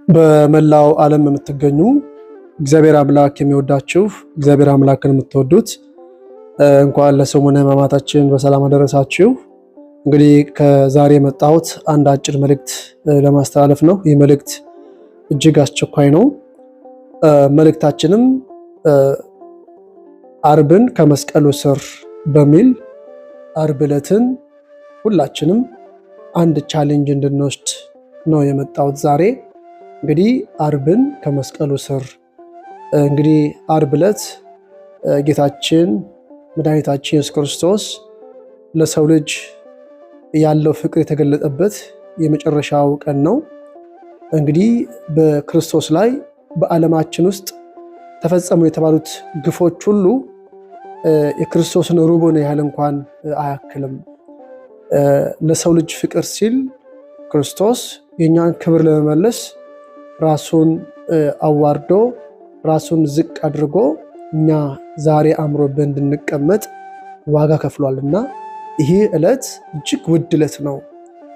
በመላው ዓለም የምትገኙ እግዚአብሔር አምላክ የሚወዳችሁ፣ እግዚአብሔር አምላክን የምትወዱት፣ እንኳን ለሰሙነ ሕማማታችን በሰላም አደረሳችሁ። እንግዲህ ከዛሬ የመጣሁት አንድ አጭር መልእክት ለማስተላለፍ ነው። ይህ መልእክት እጅግ አስቸኳይ ነው። መልእክታችንም አርብን ከመስቀሉ ስር በሚል አርብ ዕለትን ሁላችንም አንድ challenge እንድንወስድ ነው የመጣሁት ዛሬ። እንግዲህ አርብን ከመስቀሉ ስር፣ እንግዲህ አርብ ዕለት ጌታችን መድኃኒታችን ኢየሱስ ክርስቶስ ለሰው ልጅ ያለው ፍቅር የተገለጠበት የመጨረሻው ቀን ነው። እንግዲህ በክርስቶስ ላይ በዓለማችን ውስጥ ተፈጸሙ የተባሉት ግፎች ሁሉ የክርስቶስን ሩቡን ያህል እንኳን አያክልም። ለሰው ልጅ ፍቅር ሲል ክርስቶስ የእኛን ክብር ለመመለስ ራሱን አዋርዶ፣ ራሱን ዝቅ አድርጎ እኛ ዛሬ አምሮብን እንድንቀመጥ ዋጋ ከፍሏል እና ይህ ዕለት እጅግ ውድ ዕለት ነው።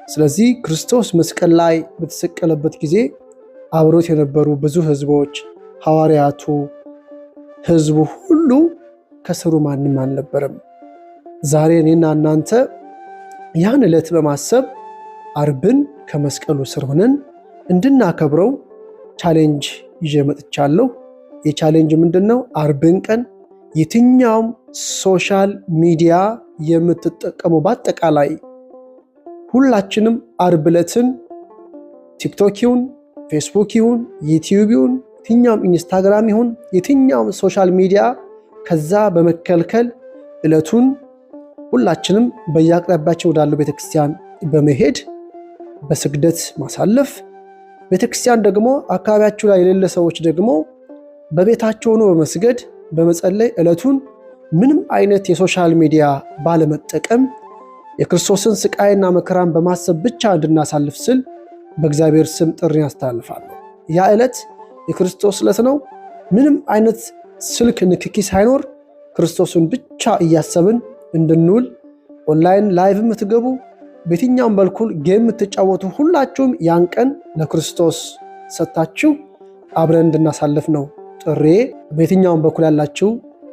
ስለዚህ ክርስቶስ መስቀል ላይ በተሰቀለበት ጊዜ አብሮት የነበሩ ብዙ ሕዝቦች፣ ሐዋርያቱ፣ ሕዝቡ ሁሉ ከስሩ ማንም አልነበረም። ዛሬ እኔና እናንተ ያን ዕለት በማሰብ አርብን ከመስቀሉ ስር ሆነን እንድናከብረው challenge ይዤ መጥቻለሁ። የ challenge ምንድን ነው? አርብን ቀን የትኛውም social media የምትጠቀሙ በአጠቃላይ ሁላችንም አርብ ዕለትን ቲክቶክ ይሁን፣ ፌስቡክ ይሁን፣ ዩቲዩብ ይሁን፣ የትኛውም ኢንስታግራም ይሁን፣ የትኛውም social media ከዛ በመከልከል ዕለቱን ሁላችንም በየአቅራቢያችን ወዳለው ቤተክርስቲያን በመሄድ በስግደት ማሳለፍ፣ ቤተክርስቲያን ደግሞ አካባቢያችሁ ላይ የሌለ ሰዎች ደግሞ በቤታቸው ሆኖ በመስገድ፣ በመጸለይ ዕለቱን ምንም አይነት የ social media ባለመጠቀም የክርስቶስን ስቃይና መከራን በማሰብ ብቻ እንድናሳልፍ ስል በእግዚአብሔር ስም ጥሪ አስተላልፋለሁ። ያ ዕለት የክርስቶስ ዕለት ነው። ምንም አይነት ስልክ ንክኪ ሳይኖር ክርስቶስን ብቻ እያሰብን እንድንውል online live የምትገቡ፣ በየትኛውም በኩል game የምትጫወቱ ሁላችሁም ያን ቀን ለክርስቶስ ሰጥታችሁ አብረን እንድናሳልፍ ነው ጥሬ። በየትኛውም በኩል ያላችሁ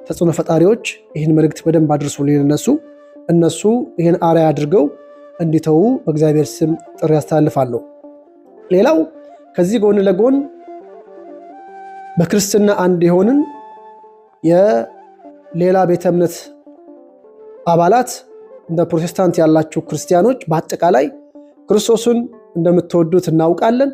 ተጽዕኖ ፈጣሪዎች ይህን መልእክት በደንብ አድርሱልኝ። እነሱ ይህን አርአያ አድርገው እንዲተዉ በእግዚአብሔር ስም ጥሪ አስተላልፋለሁ። ሌላው ከዚህ ጎን ለጎን በክርስትና አንድ የሆንን የሌላ ቤተ እምነት አባላት፣ እንደ ፕሮቴስታንት ያላችሁ ክርስቲያኖች በአጠቃላይ ክርስቶስን እንደምትወዱት እናውቃለን።